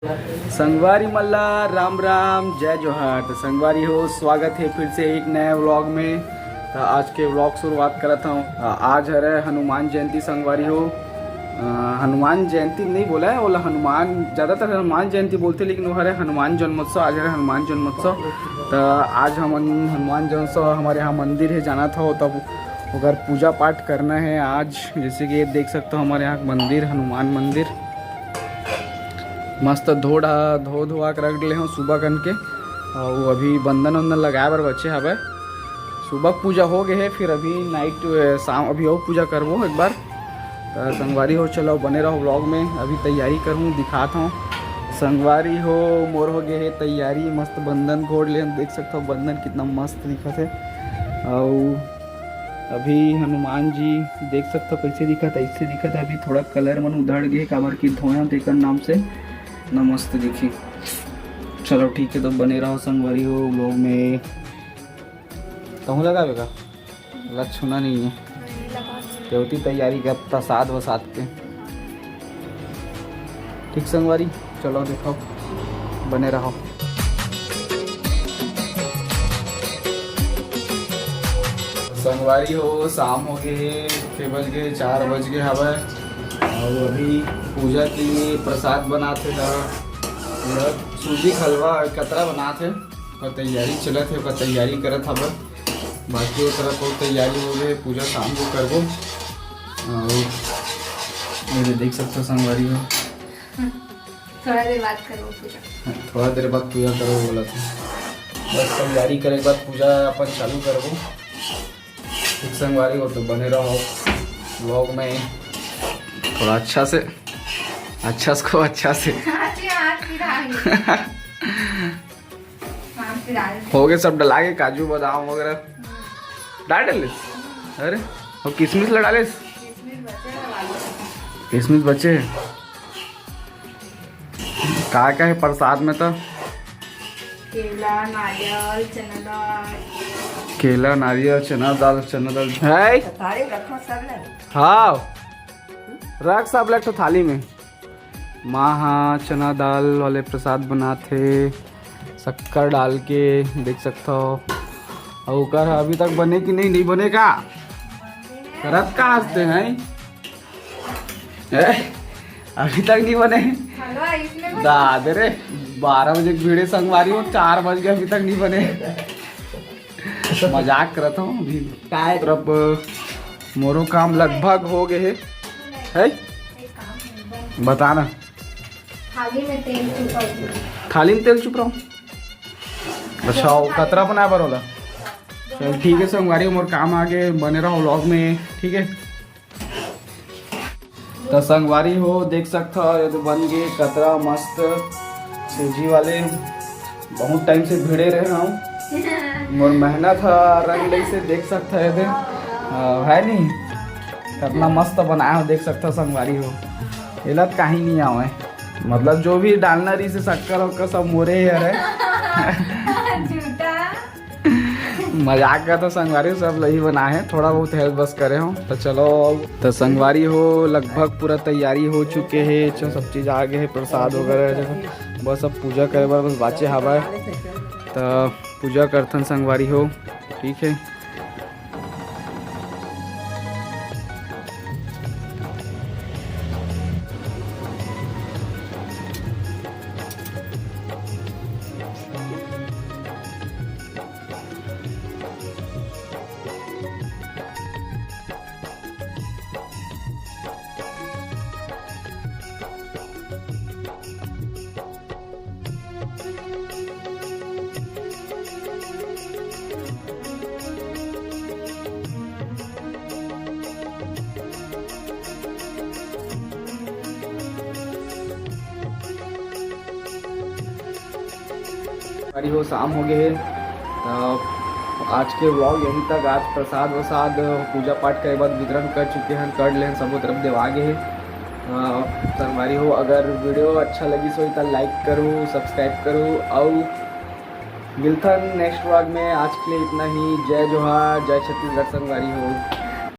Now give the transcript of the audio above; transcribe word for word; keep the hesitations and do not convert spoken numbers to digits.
संगवारी मन ला राम राम, जय जोहार। तो संगवारी हो, स्वागत है फिर से एक नए व्लॉग में। तो आज के व्लॉग शुरुआत करत हूँ। आज हरे हनुमान जयंती संगवारी हो। अ, हनुमान जयंती नहीं बोला है, बोला हनुमान, ज़्यादातर हनुमान जयंती बोलते, लेकिन वो हरे हनुमान जन्मोत्सव। आज हरे हनुमान जन्मोत्सव। तो आज हम हनुमान जन्मोत्सव, हमारे यहाँ मंदिर है, जाना था, तब अगर पूजा पाठ करना है आज। जैसे कि ये देख सकते हो, हमारे यहाँ मंदिर, हनुमान मंदिर, मस्त धो धा-, धो धुआ के रख ले हूँ सुबह कन के। और अभी बंदन वंदन लगाए बर बचे हवे। सुबह के पूजा हो गए है, फिर अभी नाइट, अ, शाम, अभी और पूजा करबो एक बार। तो संगवारी हो, चलो बने रहो व्लॉग में। अभी तैयारी करहूँ, दिखात हूँ। संगवारी हो, मोर हो गए है तैयारी, मस्त बंदन घोड़ ले, देख सकते हो बंदन कितना मस्त दिखत है। और अभी हनुमान जी देख सकते हो कैसे दिखत है, ऐसे दिखत है। अभी थोड़ा कलर मन उधड़ गए, काबर कि धोया तेकर नाम से न मस्त दिखी। चलो ठीक है, तो बने रहो संगवारी हो व्लॉग में। तहूँ लगावे का? लक्षुना नहीं है। देवती तैयारी करता साथ व साथ के। ठीक संगवारी, चलो देखो, बने रहो। संगवारी हो, शाम हो गए, के बज गए, चार बज गए हवे। और अभी पूजा के लिए प्रसाद बनाते था। सूजी के हलवा कतरा बनाते, ओकर तैयारी चलत है, ओकर तैयारी करत हवे। बाकी वो तरफ बहुत तैयारी हो गए, पूजा शाम को करबो। और ये देख सकते हो संगवारी हो। थोड़ा देर बाद करो पूजा। हाँ, थोड़ा देर बाद पूजा करो बोला था। बस तैयारी करे के बाद पूजा अपन चालू करबो। ठीक संगवारी हो, तो बने रहो व्लॉग में। थोड़ा अच्छा से, अच्छा से को अच्छा से। हाथ से हाथ पिरा है। हाथ पिरा है। हो गए सब डला के, काजू बादाम वगैरह डाल डाले। अरे, और किशमिश ला डाले? किशमिश बचे हैं, डाल दो। किशमिश बचे हैं। का का है प्रसाद में तो? केला, नारियल, चना दाल। केला, नारियल, चना दाल, चना दाल है। थाली में रखो सब ना। हाँ, रख सब ला एक ठो थाली में। माँ हा चना दाल वाले प्रसाद बनाथे, शक्कर डाल के, देख सकथो। अउ ओकर अभी तक बने कि नहीं, नहीं बने का? करत का हंसते हैं? ए, अभी तक नहीं बने। हलवा इसमें कुछ दाद रे, बारह बजे के भिड़े संगवारी हो, चार बज गए, अभी तक नहीं बने। मजाक करत हूँ। अभी काय? तरफ मोरो काम लगभग हो गए है, है? बताना। थाली में तेल चुपाओ। थाली में तेल चुप रहो। अच्छा, वो कतरा बनाए बर होला? चल ठीक है संगवारी, मोर काम आगे, बने रहो व्लॉग में, ठीक है। तो संगवारी हो, देख सकता हो, ये तो बन गए कतरा मस्त सूजी वाले। बहुत टाइम से भिड़े रहे हम, मोर मेहनत है, रंग ले से देख सकता है ये दे। हाँ, है नहीं, कितना मस्त बनाया हो, देख सकता हो संगवारी हो। ये लत कहीं नहीं आवे, मतलब जो भी डालना रही से शक्कर वक्कर सब मोरे ही हरे। झूठा। मजाक का तो संगवारी सब लही बनाए हैं, थोड़ा बहुत हेल्प बस करे हो। तो चलो, तो संगवारी हो, लगभग पूरा तैयारी हो चुके है। चलो, सब चीज़ आ गए है, प्रसाद वगैरह जैसे, बस अब पूजा करे बर बस बाचे हवा है। तो पूजा करथन संगवारी हो, ठीक है। अरे हो, शाम हो गए है। तो आज के व्लॉग यहीं तक। आज प्रसाद वसाद, पूजा पाठ के बाद वितरण कर चुके हैं, कर ले हैं, सबो तरफ देवा गए है। अ, संगवारी हो, अगर वीडियो अच्छा लगी सो तो लाइक करो, सब्सक्राइब करो, और मिलता है नेक्स्ट व्लॉग में। आज के लिए इतना ही। जय जोहार, जय छत्तीसगढ़ संगवारी हो।